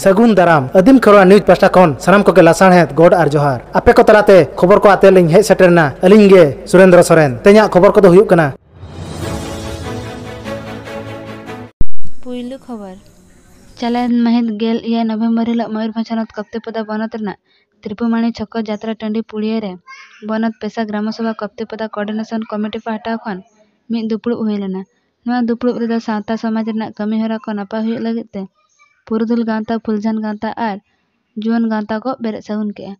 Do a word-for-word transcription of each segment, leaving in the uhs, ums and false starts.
ᱥᱟᱹᱜᱩᱱ ᱫᱟᱨᱟᱢ᱾ ᱟᱹᱫᱤᱢ ᱠᱷᱮᱨᱣᱟᱲ ᱱᱤᱭᱩᱡᱽ ᱯᱟᱦᱴᱟ ᱠᱷᱚᱱ ᱥᱟᱱᱟᱢ ᱠᱚᱜᱮ ᱞᱟᱥᱟᱲᱦᱮᱫ ᱜᱚᱰ ᱟᱨ ᱡᱚᱦᱟᱨ᱾ ᱟᱯᱮ ᱠᱚ ᱛᱟᱞᱟᱛᱮ ᱠᱷᱚᱵᱚᱨ ᱠᱚ ᱟᱛᱮ ᱞᱤᱧ ᱦᱮᱡ ᱥᱮᱴᱮᱨ ᱮᱱᱟ, ᱟᱹᱞᱤᱧ ᱜᱮ ᱥᱩᱨᱮᱱᱫᱨᱚ ᱥᱚᱨᱮᱱ᱾ ᱛᱮᱦᱮᱧᱟᱜ ᱠᱷᱚᱵᱚᱨ ᱠᱚᱫᱚ ᱦᱩᱭᱩᱜ ᱠᱟᱱᱟ᱾ ᱯᱩᱭᱞᱩ ᱠᱷᱚᱵᱚᱨ᱾ ᱪᱟᱞᱟᱣᱮᱱ ᱢᱟᱹᱦᱤᱛ ᱜᱮᱞ ᱮᱭᱟᱭ ᱱᱚᱵᱷᱮᱢᱵᱚᱨ ᱦᱤᱞᱳᱜ ᱢᱚᱭᱩᱨᱵᱷᱚᱸᱡᱽ ᱦᱚᱱᱚᱛ ᱠᱚᱯᱛᱤᱯᱚᱫᱟ ᱵᱚᱱᱚᱛ ᱨᱮᱱᱟᱜ ᱛᱨᱤᱯᱩᱢᱟᱹᱬᱤ ᱪᱷᱚᱠᱚ ᱡᱟᱛᱨᱟ ᱴᱟᱺᱰᱤ ᱯᱩᱲᱤᱭᱟᱹ ᱨᱮ ᱵᱚᱱᱚᱛ ᱯᱮᱥᱟ ᱜᱨᱟᱢᱚ ᱥᱚᱵᱷᱟ ᱠᱚᱯᱛᱤᱯᱚᱫᱟ ᱠᱳᱚᱨᱰᱤᱱᱮᱥᱚᱱ ᱠᱚᱢᱤᱴᱤ ᱯᱟᱦᱴᱟ ᱠᱷᱚᱱ ᱢᱤᱫ ᱫᱩᱯᱲᱩᱵ ᱦᱩᱭ ᱞᱮᱱᱟ᱾ ᱱᱚᱣᱟ ᱫᱩᱯᱲᱩᱵ ᱨᱮᱫᱚ ᱥᱟᱶᱛᱟ ᱥᱚᱢᱟᱡᱽ ᱨᱮᱱᱟᱜ ᱠᱟᱹᱢᱤ ᱦᱚᱨᱟ ᱠᱚ ᱱᱟᱯᱟᱭ ᱦᱩᱭᱩᱜ ᱞᱟᱹᱜᱤᱫ ᱛᱮ ᱯᱩᱨᱩᱫᱷᱩᱞ ᱜᱟᱶᱛᱟ, ᱯᱷᱩᱞᱡᱷᱟᱱ ᱜᱟᱶᱛᱟ ᱟᱨ ᱡᱩᱣᱟᱹᱱ ᱜᱟᱶᱛᱟ ᱠᱚ ᱵᱮᱨᱮᱫ ᱥᱟᱹᱜᱩᱱ ᱠᱮᱫᱼᱟ᱾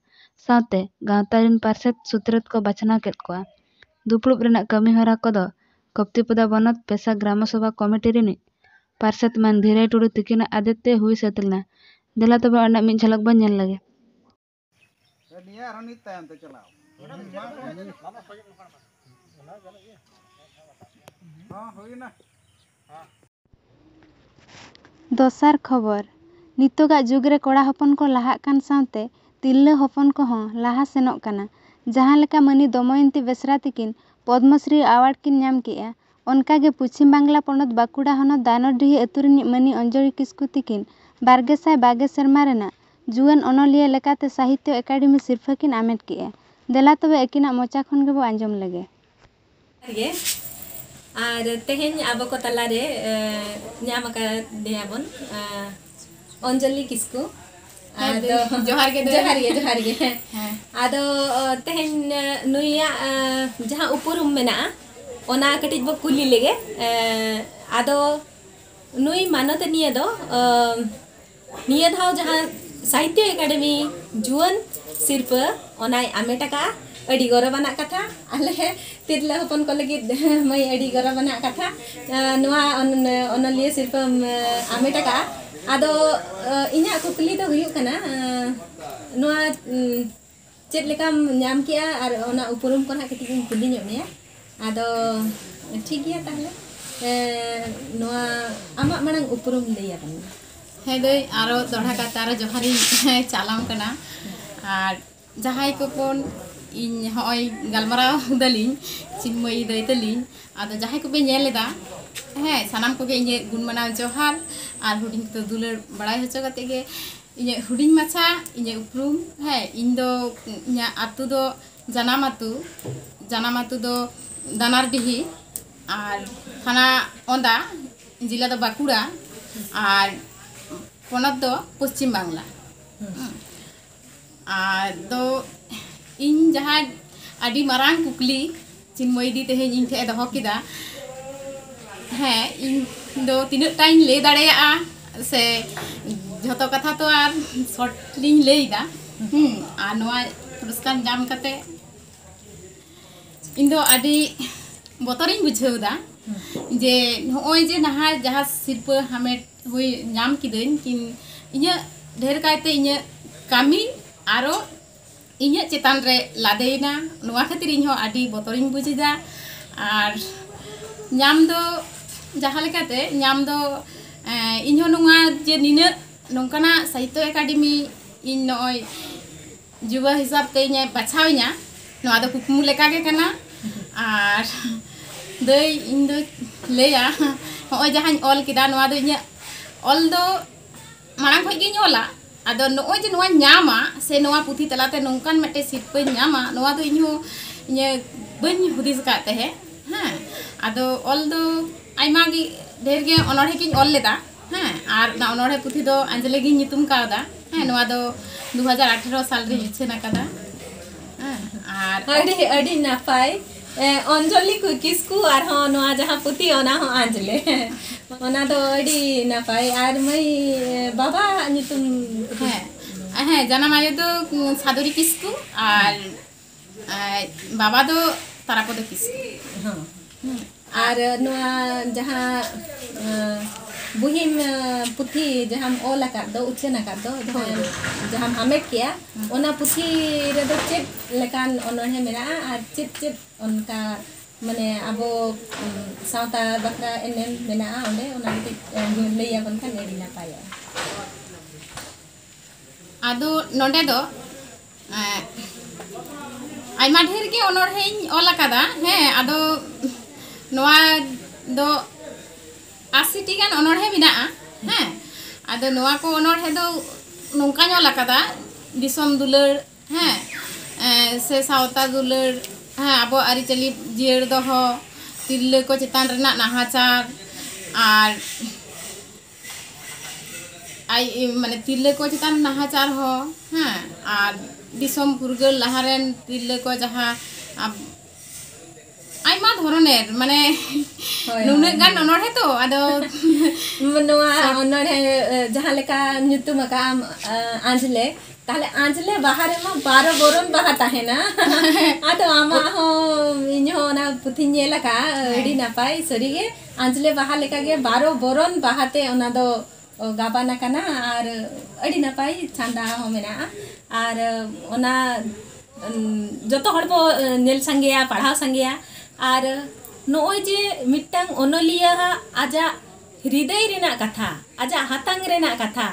ᱥᱟᱶᱛᱮ ᱜᱟᱶᱛᱟ ᱨᱮᱱ ᱯᱟᱨᱥᱮᱛ ᱥᱩᱛᱨᱮᱛ ᱠᱚ ᱵᱟᱪᱷᱱᱟᱣ ᱠᱮᱫ ᱠᱚᱣᱟ᱾ ᱫᱩᱯᱲᱩᱵ ᱨᱮᱱᱟᱜ ᱠᱟᱹᱢᱤ ᱦᱚᱨᱟ ᱠᱚᱫᱚ ᱠᱚᱯᱛᱤᱯᱚᱫᱟ ᱵᱚᱱᱚᱛ ᱯᱮᱥᱟ ᱜᱨᱟᱢᱚ ᱥᱚᱵᱷᱟ ᱠᱚᱢᱤᱴᱤ ᱨᱤᱱᱤᱡ ᱯᱟᱨᱥᱮᱛ ᱢᱟᱱ ᱫᱷᱤᱨᱟᱹᱭ ᱴᱩᱰᱩ ᱛᱤᱠᱤᱱᱟᱜ ᱟᱫᱮᱛ ᱛᱮ ᱦᱩᱭ ᱥᱟᱹᱛ ᱞᱮᱱᱟ᱾ ᱫᱮᱞᱟ ᱛᱚᱵᱮ ᱚᱸᱰᱮᱱᱟᱜ ᱢᱤᱫ ᱡᱷᱟᱞᱚᱠ ᱵᱚᱱ ᱧᱮᱞ ᱞᱮᱜᱮ᱾ ᱱᱤᱭᱟᱹ ᱟᱨᱦᱚᱸ ᱱᱤᱛ ᱛᱟᱭᱚᱢ ᱛᱮ ᱪᱟᱞᱟᱣ᱾ ᱦᱚᱸ, ᱦᱩᱭᱱᱟ᱾ ᱫᱚᱥᱟᱨ ᱠᱷᱚᱵᱚᱨ᱾ ᱱᱤᱛᱚᱜᱟᱜ ᱡᱩᱜᱽ ᱨᱮ ᱠᱚᱲᱟ ᱦᱚᱯᱚᱱ ᱠᱚ ᱞᱟᱦᱟᱜ ᱠᱟᱱ ᱥᱟᱶᱛᱮ ᱛᱤᱨᱞᱟᱹ ᱦᱚᱯᱚᱱ ᱠᱚᱦᱚᱸ ᱞᱟᱦᱟ ᱥᱮᱱᱚᱜ ᱠᱟᱱᱟ᱾ ᱡᱟᱦᱟᱸ ᱞᱮᱠᱟ ᱢᱟᱹᱱᱤ ᱫᱚᱢᱚᱭᱚᱱᱛᱤ ᱵᱮᱥᱨᱟ ᱛᱤᱠᱤᱱ ᱯᱚᱫᱽᱢᱚᱥᱨᱤ ᱟᱣᱟᱨᱰ ᱠᱤᱱ ᱧᱟᱢ ᱠᱮᱜᱼᱟ, ᱚᱱᱠᱟᱜᱮ ᱯᱚᱪᱷᱤᱢ ᱵᱟᱝᱞᱟ ᱯᱚᱱᱚᱛ ᱵᱟᱸᱠᱩᱲᱟ ᱦᱚᱱᱚᱛ ᱫᱟᱱᱚᱰᱤᱦᱤ ᱟᱹᱛᱩ ᱨᱤᱱᱤᱡ ᱢᱟᱹᱱᱤ ᱚᱧᱡᱚᱞᱤ ᱠᱤᱥᱠᱩ ᱛᱤᱠᱤᱱ ᱵᱟᱨ ᱜᱮᱥᱟᱭ ᱵᱟᱨ ᱜᱮᱞ ᱥᱮᱨᱢᱟ ᱨᱮᱱᱟᱜ ᱡᱩᱣᱟᱹᱱ ᱚᱱᱚᱞᱤᱭᱟᱹ ᱞᱮᱠᱟᱛᱮ ᱥᱟᱦᱤᱛᱭᱚ ᱮᱠᱟᱰᱮᱢᱤ ᱥᱤᱨᱯᱷᱟᱹ ᱠᱤᱱ ᱟᱢᱮᱴ ᱠᱮᱜᱼᱟ᱾ ᱫᱮᱞᱟ ᱛᱚᱵᱮ ᱟᱹᱠᱤᱱᱟᱜ ᱢᱚᱪᱟ ᱠᱷᱚᱱ ᱜᱮᱵᱚ ᱟᱸᱡᱚᱢ ᱞᱮᱜᱮ᱾ ᱜᱮ᱾ ᱟᱨ ᱛᱮᱦᱮᱧ ᱟᱵᱚ ᱠᱚ ᱛᱟᱞᱟᱨᱮ, ᱮ, ᱧᱟᱢ ᱟᱠᱟᱫᱮᱭᱟᱵᱚᱱ, ᱮ, ᱚᱧᱡᱚᱞᱤ ᱠᱤᱥᱠᱩ᱾ ᱦᱮᱸ, ᱟᱫᱚ ᱡᱚᱦᱟᱨ ᱜᱮ ᱫᱟᱹᱭ᱾ ᱡᱚᱦᱟᱨ ᱜᱮ, ᱡᱚᱦᱟᱨ ᱜᱮ᱾ ᱦᱮᱸ᱾ ᱟᱫᱚ, ᱚ, ᱛᱮᱦᱮᱧ, ᱮ, ᱱᱩᱭᱟᱜ, ᱮ, ᱡᱟᱦᱟᱸ ᱩᱯᱨᱩᱢ ᱢᱮᱱᱟᱜᱼᱟ, ᱚᱱᱟ ᱠᱟᱹᱴᱤᱡ ᱵᱚ ᱠᱩᱞᱤ ᱞᱮᱜᱮ᱾ ᱮ, ᱟᱫᱚ ᱱᱩᱭ ᱢᱟᱱᱚᱛᱟᱱᱤᱭᱟᱹ ᱫᱚ, ᱮ, ᱱᱤᱭᱟᱹ ᱫᱷᱟᱣ ᱡᱟᱦᱟᱸ ᱥᱟᱦᱤᱛᱭᱚ ᱮᱠᱟᱰᱮᱢᱤ ᱡᱩᱣᱟᱹᱱ ᱥᱤᱨᱯᱟᱹ, ᱚᱱᱟᱭ ᱟᱢᱮᱴ ᱟᱠᱟᱫᱼᱟ᱾ ᱟᱹᱰᱤ ᱜᱚᱨᱚᱵᱟᱱᱟᱜ ᱠᱟᱛᱷᱟ, ᱟᱞᱮ ᱛᱤᱨᱞᱟᱹ ᱦᱚᱯᱚᱱ ᱠᱚ ᱞᱟᱹᱜᱤᱫ ᱢᱟᱹᱭ, ᱟᱹᱰᱤ ᱜᱚᱨᱚᱵᱟᱱᱟᱜ ᱠᱟᱛᱷᱟ᱾ ᱮ, ᱱᱚᱣᱟ ᱚᱱ-, ᱚᱱᱚᱞᱤᱭᱟᱹ ᱥᱤᱨᱯᱟᱹᱢ, ᱮ, ᱟᱢᱮᱴ ᱟᱠᱟᱫᱼᱟ᱾ ᱟᱫᱚ, ᱮ, ᱤᱧᱟᱹᱜ ᱠᱩᱠᱞᱤ ᱫᱚ ᱦᱩᱭᱩᱜ ᱠᱟᱱᱟ, ᱮ, ᱱᱚᱣᱟ, ᱩᱢ, ᱪᱮᱫ ᱞᱮᱠᱟᱢ ᱧᱟᱢ ᱠᱮᱜᱼᱟ ᱟᱨ ᱚᱱᱟ ᱩᱯᱨᱩᱢ ᱠᱚ ᱱᱟᱦᱟᱜ ᱠᱟᱹᱴᱤᱡ ᱤᱧ ᱠᱩᱞᱤ ᱧᱚᱜ ᱢᱮᱭᱟ᱾ ᱟᱫᱚ ᱴᱷᱤᱠ ᱜᱮᱭᱟ ᱛᱟᱦᱞᱮ, ᱮ, ᱱᱚᱣᱟ ᱟᱢᱟᱜ ᱢᱟᱲᱟᱝ ᱩᱯᱨᱩᱢ ᱞᱟᱹᱭ ᱟᱵᱚᱱ ᱢᱮ᱾ ᱦᱮᱸ ᱫᱟᱹᱭ, ᱟᱨᱚ ᱫᱚᱦᱲᱟ ᱠᱟᱛᱮ ᱟᱨᱚ ᱡᱚᱦᱟᱨᱤᱧ ᱪᱟᱞᱟᱢ ᱠᱟᱱᱟ᱾ ᱟᱨ ᱡᱟᱦᱟᱸᱭ ᱠᱚᱵᱚᱱ, ᱤᱧ ᱦᱚᱸᱜᱼᱚᱭ ᱜᱟᱞᱢᱟᱨᱟᱣ ᱫᱟᱞᱤᱧ ᱪᱤᱱᱢᱚᱭᱤ ᱫᱟᱹᱭ ᱛᱟᱞᱤᱧ, ᱟᱫᱚ ᱡᱟᱦᱟᱸᱭ ᱠᱚᱯᱮ ᱧᱮᱞ ᱮᱫᱟ, ᱦᱮᱸ, ᱥᱟᱱᱟᱢ ᱠᱚᱜᱮ ᱤᱧᱟᱹᱜ ᱜᱩᱱ ᱢᱟᱱᱟᱣ ᱡᱚᱦᱟᱨ ᱟᱨ ᱦᱩᱰᱤᱧ ᱛᱮᱫᱚ ᱫᱩᱞᱟᱹᱲ ᱵᱟᱲᱟᱭ ᱦᱚᱪᱚ ᱠᱟᱛᱮ ᱜᱮ, ᱤᱧᱟᱹᱜ ᱦᱩᱰᱤᱧ ᱢᱟᱪᱷᱟ ᱤᱧᱟᱹᱜ ᱩᱯᱨᱩᱢ᱾ ᱦᱮᱸ, ᱤᱧ ᱫᱚ, ᱤᱧᱟᱹᱜ ᱟᱹᱛᱩ ᱫᱚ ᱡᱟᱱᱟᱢ ᱟᱹᱛᱩ, ᱡᱟᱱᱟᱢ ᱟᱹᱛᱩ ᱫᱚ ᱫᱟᱱᱟᱨᱰᱤᱦᱤ ᱟᱨ ᱛᱷᱟᱱᱟ ᱚᱸᱫᱟ, ᱡᱮᱞᱟ ᱫᱚ ᱵᱟᱸᱠᱩᱲᱟ ᱟᱨ ᱯᱚᱱᱚᱛ ᱫᱚ ᱯᱚᱥᱪᱤᱢ ᱵᱟᱝᱞᱟ᱾ ᱦᱩᱸ᱾ ᱟᱫᱚ ᱤᱧ ᱡᱟᱦᱟᱸ ᱟᱹᱰᱤ ᱢᱟᱨᱟᱝ ᱠᱩᱠᱞᱤ ᱪᱤᱱᱢᱚᱭ ᱫᱤ ᱛᱮᱦᱮᱧ ᱤᱧ ᱴᱷᱮᱱ ᱮ ᱫᱚᱦᱚ ᱠᱮᱫᱟ, ᱦᱮᱸ, ᱤᱧ ᱫᱚ ᱛᱤᱱᱟᱹᱜ ᱴᱟᱧ ᱞᱟᱹᱭ ᱫᱟᱲᱮᱭᱟᱜᱼᱟ ᱥᱮ ᱡᱷᱚᱛᱚ ᱠᱟᱛᱷᱟ ᱛᱚ ᱟᱨ ᱥᱚᱨᱴ ᱞᱤᱧ ᱞᱟᱹᱭ ᱮᱫᱟ᱾ ᱦᱩᱸ, ᱟᱨ ᱱᱚᱣᱟ ᱯᱩᱨᱚᱥᱠᱟᱨ ᱧᱟᱢ ᱠᱟᱛᱮ ᱤᱧ ᱫᱚ ᱟᱹᱰᱤ ᱵᱚᱛᱚᱨᱤᱧ ᱵᱩᱡᱷᱟᱹᱣ ᱮᱫᱟ ᱡᱮ ᱱᱚᱜᱼᱚᱭ ᱡᱮ ᱱᱟᱦᱟᱜ ᱡᱟᱦᱟᱸ ᱥᱤᱨᱯᱟᱹ ᱦᱟᱢᱮᱴ ᱦᱩᱭ ᱧᱟᱢ ᱠᱤᱫᱟᱹᱧ, ᱠᱤᱱ ᱤᱧᱟᱹᱜ ᱰᱷᱮᱨ ᱠᱟᱭᱛᱮ ᱤᱧᱟᱹᱜ ᱠᱟᱹᱢᱤ ᱟᱨᱚ ᱤᱧᱟᱹᱜ ᱪᱮᱛᱟᱱ ᱨᱮ ᱞᱟᱫᱮᱭᱮᱱᱟ᱾ ᱱᱚᱣᱟ ᱠᱷᱟᱹᱛᱤᱨ ᱤᱧ ᱦᱚᱸ ᱟᱹᱰᱤ ᱵᱚᱛᱚᱨᱤᱧ ᱵᱩᱡᱽ ᱮᱫᱟ᱾ ᱟᱨ ᱧᱟᱢ ᱫᱚ ᱡᱟᱦᱟᱸ ᱞᱮᱠᱟᱛᱮ ᱧᱟᱢ ᱫᱚ, ᱮᱸ, ᱤᱧ ᱦᱚᱸ ᱱᱚᱣᱟ ᱡᱮ ᱱᱤᱱᱟᱹᱜ ᱱᱚᱝᱠᱟᱱᱟᱜ ᱥᱟᱦᱤᱛᱛᱚ ᱮᱠᱟᱰᱮᱢᱤ ᱤᱧ ᱱᱚᱜᱼᱚᱭ ᱡᱩᱵᱟᱹ ᱦᱤᱥᱟᱹᱵ ᱛᱮ ᱤᱧᱮ ᱵᱟᱪᱷᱟᱣᱤᱧᱟ, ᱱᱚᱣᱟ ᱫᱚ ᱠᱩᱠᱢᱩ ᱞᱮᱠᱟ ᱜᱮ ᱠᱟᱱᱟ᱾ ᱟᱨ ᱫᱟᱹᱭ, ᱤᱧ ᱫᱚ ᱞᱟᱹᱭᱟ, ᱦᱚᱸᱜᱼᱚᱭ ᱡᱟᱦᱟᱸᱧ ᱚᱞ ᱠᱮᱫᱟ, ᱱᱚᱣᱟ ᱫᱚ ᱤᱧᱟᱹᱜ ᱚᱞ ᱫᱚ ᱢᱟᱲᱟᱝ ᱠᱷᱚᱡ ᱜᱤᱧ ᱚᱞᱟ᱾ ᱟᱫᱚ ᱱᱚᱜᱼᱚᱭ ᱡᱮ ᱱᱚᱣᱟᱧ ᱧᱟᱢᱟ ᱥᱮ ᱱᱚᱣᱟ ᱯᱩᱛᱷᱤ ᱛᱟᱞᱟᱛᱮ ᱱᱚᱝᱠᱟᱱ ᱢᱤᱫᱴᱮᱡ ᱥᱤᱨᱯᱟᱹᱧ ᱧᱟᱢᱟ, ᱱᱚᱣᱟ ᱫᱚ ᱤᱧᱦᱚᱸ ᱤᱧᱟᱹᱜ ᱵᱟᱹᱧ ᱦᱩᱫᱤᱥ ᱟᱠᱟᱫ ᱛᱟᱦᱮᱸᱫ᱾ ᱦᱮᱸ, ᱟᱫᱚ ᱚᱞ ᱫᱚ ᱟᱭᱢᱟ ᱜᱮ, ᱰᱷᱮᱨ ᱜᱮ ᱚᱱᱚᱬᱦᱮ ᱜᱤᱧ ᱚᱞ ᱞᱮᱫᱟ᱾ ᱦᱮᱸ, ᱟᱨ ᱚᱱᱟ ᱚᱱᱚᱬᱦᱮ ᱯᱩᱛᱷᱤ ᱫᱚ ᱟᱧᱡᱚᱞᱤ ᱜᱤᱧ ᱧᱩᱛᱩᱢ ᱠᱟᱣᱫᱟ᱾ ᱦᱮᱸ, ᱱᱚᱣᱟ ᱫᱚ ᱫᱩ ᱦᱟᱡᱟᱨ ᱟᱴᱷᱮᱨᱚ ᱥᱟᱞ ᱨᱮᱧ ᱩᱪᱷᱟᱹᱱ ᱟᱠᱟᱫᱟ᱾ ᱦᱮᱸ, ᱟᱨ ᱟᱹᱰᱤ, ᱟᱹᱰᱤ ᱱᱟᱯᱟᱭ᱾ ᱮ, ᱚᱧᱡᱚᱞᱤ ᱠᱩ-, ᱠᱤᱥᱠᱩ, ᱟᱨᱦᱚᱸ ᱱᱚᱣᱟ ᱡᱟᱦᱟᱸ ᱯᱩᱛᱷᱤ, ᱚᱱᱟ ᱦᱚᱸ ᱟᱧᱡᱞᱮ᱾ ᱚᱱᱟ ᱫᱚ ᱟᱹᱰᱤ ᱱᱟᱯᱟᱭ᱾ ᱟᱨ ᱢᱟᱹᱭ, ᱮ, ᱵᱟᱵᱟᱣᱟᱜ ᱧᱩᱛᱩᱢ? ᱦᱮᱸ, ᱦᱮᱸ, ᱡᱟᱱᱟᱢ ᱟᱭᱳ ᱫᱚ, ᱩᱸ, ᱥᱟᱫᱚᱨᱤ ᱠᱤᱥᱠᱩ ᱟᱨ, ᱟᱨ ᱵᱟᱵᱟ ᱫᱚ ᱛᱟᱨᱟᱯᱚᱫᱚ ᱠᱤᱥᱠᱩ᱾ ᱦᱚᱸ᱾ ᱦᱩᱸ᱾ ᱟᱨ ᱱᱚᱣᱟ ᱡᱟᱦᱟᱸ, ᱮ, ᱵᱩᱦᱤᱢ, ᱮ, ᱯᱩᱛᱷᱤ ᱡᱟᱦᱟᱸᱢ ᱚᱞ ᱟᱠᱟᱫ ᱫᱚ, ᱩᱪᱷᱟᱹᱱ ᱟᱠᱟᱫ ᱫᱚ, ᱡᱟᱦᱟᱸ, ᱦᱳᱭ᱾ ᱡᱟᱦᱟᱸᱢ ᱦᱟᱢᱮᱴ ᱠᱮᱜᱼᱟ, ᱦᱩᱸ᱾ ᱚᱱᱟ ᱯᱩᱛᱷᱤ ᱨᱮᱫᱚ ᱪᱮᱫ ᱞᱮᱠᱟᱱ ᱚᱱᱚᱬᱦᱮ ᱢᱮᱱᱟᱜᱼᱟ ᱟᱨ ᱪᱮᱫ ᱪᱮᱫ ᱚᱱᱠᱟ, ᱢᱟᱱᱮ, ᱟᱵᱚ, ᱩᱸ, ᱥᱟᱶᱛᱟ ᱵᱟᱠᱷᱨᱟ ᱮᱱᱮᱢ ᱢᱮᱱᱟᱜᱼᱟ ᱚᱸᱰᱮ, ᱚᱱᱟ ᱠᱟᱹᱴᱤᱡ, ᱮ, ᱞᱟᱹᱭ ᱟᱵᱚᱱ ᱠᱷᱟᱱ ᱟᱹᱰᱤ ᱱᱟᱯᱟᱭᱚᱜᱼᱟ᱾ ᱟᱫᱚ ᱱᱚᱰᱮ ᱫᱚ, ᱮᱸ, ᱟᱭᱢᱟ ᱰᱷᱮᱨ ᱜᱮ ᱚᱱᱚᱬᱦᱮᱧ ᱚᱞ ᱟᱠᱟᱫᱟ᱾ ᱦᱮᱸ, ᱟᱫᱚ ᱱᱚᱣᱟ ᱫᱚ ᱟᱥᱤ ᱴᱤ ᱜᱟᱱ ᱚᱱᱚᱬᱦᱮ ᱢᱮᱱᱟᱜᱼᱟ᱾ ᱦᱮᱸ, ᱟᱫᱚ ᱱᱚᱣᱟ ᱠᱚ ᱚᱱᱚᱬᱦᱮ ᱫᱚ ᱱᱚᱝᱠᱟ ᱧᱚᱞ ᱟᱠᱟᱫᱟ, ᱫᱤᱥᱚᱢ ᱫᱩᱞᱟᱹᱲ, ᱦᱮᱸ, ᱮ, ᱥᱮ ᱥᱟᱶᱛᱟ ᱫᱩᱞᱟᱹᱲ, ᱦᱮᱸ, ᱟᱵᱚ ᱟᱹᱨᱤᱪᱟᱹᱞᱤ ᱡᱤᱭᱟᱹᱲ ᱫᱚᱦᱚ, ᱛᱤᱨᱞᱟᱹ ᱠᱚ ᱪᱮᱛᱟᱱ ᱨᱮᱱᱟᱜ ᱱᱟᱦᱟᱪᱟᱨ, ᱟᱨ ᱟᱭ ᱢᱟᱱᱮ ᱛᱤᱨᱞᱟᱹ ᱠᱚ ᱪᱮᱛᱟᱱ ᱱᱟᱦᱟᱪᱟᱨ ᱦᱚᱸ, ᱦᱮᱸ, ᱟᱨ ᱫᱤᱥᱚᱢ ᱯᱷᱩᱨᱜᱟᱹᱞ ᱞᱟᱦᱟᱨᱮᱱ ᱛᱤᱨᱞᱟᱹ ᱠᱚ ᱡᱟᱦᱟᱸ ᱟᱵ- ᱟᱭᱢᱟ ᱫᱷᱚᱨᱚᱱᱮᱨ, ᱢᱟᱱᱮ ᱦᱳᱭ, ᱱᱩᱱᱟᱹᱜ ᱦᱳᱭ, ᱜᱟᱱ ᱦᱳᱭ᱾ ᱚᱱᱚᱬᱦᱮ ᱛᱚ, ᱟᱫᱚ ᱱᱚᱣᱟ ᱥᱚᱴ- ᱚᱱᱚᱬᱦᱮ, ᱮ, ᱡᱟᱦᱟᱸ ᱞᱮᱠᱟ ᱧᱩᱛᱩᱢ ᱟᱠᱟᱫ ᱟᱢ, ᱮ, ᱟᱸᱡᱽᱞᱮ, ᱛᱟᱦᱞᱮ ᱟᱸᱡᱽᱞᱮ ᱵᱟᱦᱟ ᱨᱮᱢᱟ ᱵᱟᱨᱚ ᱵᱚᱨᱚᱱ ᱵᱟᱦᱟ ᱛᱟᱦᱮᱱᱟ᱾ ᱟᱫᱚ ᱟᱢᱟᱜ ᱦᱚᱸ, ᱤᱧ ᱦᱚᱸ ᱚᱱᱟ ᱯᱩᱛᱷᱤᱧ ᱧᱮᱞ ᱟᱠᱟᱫᱼᱟ, ᱦᱮᱸ᱾ ᱟᱹᱰᱤ ᱱᱟᱯᱟᱭ, ᱥᱟᱹᱨᱤᱜᱮ ᱟᱸᱡᱽᱞᱮ ᱵᱟᱦᱟ ᱞᱮᱠᱟᱜᱮ ᱵᱟᱨᱚ ᱵᱚᱨᱚᱱ ᱵᱟᱦᱟᱛᱮ ᱚᱱᱟ ᱫᱚ ᱜᱟᱵᱟᱱ ᱟᱠᱟᱱᱟ, ᱟᱨ ᱟᱹᱰᱤ ᱱᱟᱯᱟᱭ ᱪᱷᱟᱸᱫᱟ ᱦᱚᱸ ᱢᱮᱱᱟᱜᱼᱟ᱾ ᱟᱨ ᱚᱱᱟ, ᱩᱢ, ᱡᱚᱛᱚ ᱦᱚᱲ ᱵᱚ, ᱮ, ᱧᱮᱞ ᱥᱟᱸᱜᱮᱭᱟ, ᱯᱟᱲᱦᱟᱣ ᱥᱟᱸᱜᱮᱭᱟ᱾ ᱟᱨ ᱱᱚᱜᱼᱚᱭ ᱡᱮ ᱢᱤᱫᱴᱟᱝ ᱚᱱᱚᱞᱤᱭᱟᱹᱣᱟᱜ ᱟᱡᱟᱜ ᱦᱨᱤᱫᱟᱹᱭ ᱨᱮᱱᱟᱜ ᱠᱟᱛᱷᱟ, ᱟᱡᱟᱜ ᱦᱟᱛᱟᱝ ᱨᱮᱱᱟᱜ ᱠᱟᱛᱷᱟ,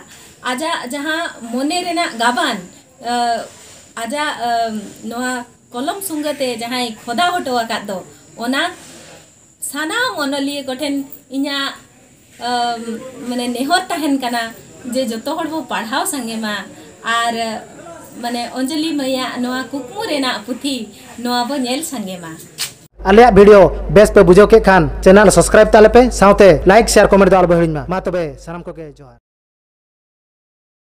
ᱟᱡᱟᱜ ᱡᱟᱦᱟᱸ ᱢᱚᱱᱮ ᱨᱮᱱᱟᱜ ᱜᱟᱵᱟᱱ, ᱮ, ᱟᱡᱟᱜ, ᱮ, ᱱᱚᱣᱟ ᱠᱚᱞᱚᱢ ᱥᱩᱸᱜᱟᱹ ᱛᱮ ᱡᱟᱦᱟᱸᱭ ᱠᱷᱚᱫᱟ ᱦᱚᱴᱚ ᱟᱠᱟᱫ ᱫᱚ, ᱚᱱᱟ ᱥᱟᱱᱟᱢ ᱚᱱᱚᱞᱤᱭᱟᱹ ᱠᱚᱴᱷᱮᱱ ᱤᱧᱟᱹᱜ, ᱟᱢ, ᱢᱟᱱᱮ ᱱᱮᱦᱚᱨ ᱛᱟᱦᱮᱱ ᱠᱟᱱᱟ ᱡᱮ ᱡᱚᱛᱚ ᱦᱚᱲ ᱵᱚ ᱯᱟᱲᱦᱟᱣ ᱥᱟᱸᱜᱮ ᱢᱟ᱾ ᱟᱨ ᱢᱟᱱᱮ ᱚᱧᱡᱚᱞᱤ ᱢᱟᱹᱭᱟᱜ ᱱᱚᱣᱟ ᱠᱩᱠᱢᱩ ᱨᱮᱱᱟᱜ ᱯᱩᱛᱷᱤ, ᱱᱚᱣᱟ ᱵᱚ ᱧᱮᱞ ᱥᱟᱸᱜᱮ ᱢᱟ᱾ ᱟᱞᱮᱭᱟᱜ ᱵᱷᱤᱰᱤᱭᱳ ᱵᱮᱥ ᱯᱮ ᱵᱩᱡᱷᱟᱹᱣ ᱠᱮᱫ ᱠᱷᱟᱱ ᱪᱮᱱᱮᱞ ᱥᱟᱵᱥᱠᱨᱟᱭᱤᱵ ᱛᱟᱞᱮ ᱯᱮ, ᱥᱟᱶᱛᱮ ᱞᱟᱭᱤᱠ, ᱥᱮᱭᱟᱨ, ᱠᱚᱢᱮᱱᱴ ᱫᱚ ᱟᱞᱚ ᱯᱮ ᱦᱤᱲᱤᱧ ᱢᱟ᱾ ᱢᱟ ᱛᱚᱵᱮ ᱥᱟᱱᱟᱢ ᱠᱚᱜᱮ ᱡᱚᱦᱟᱨ᱾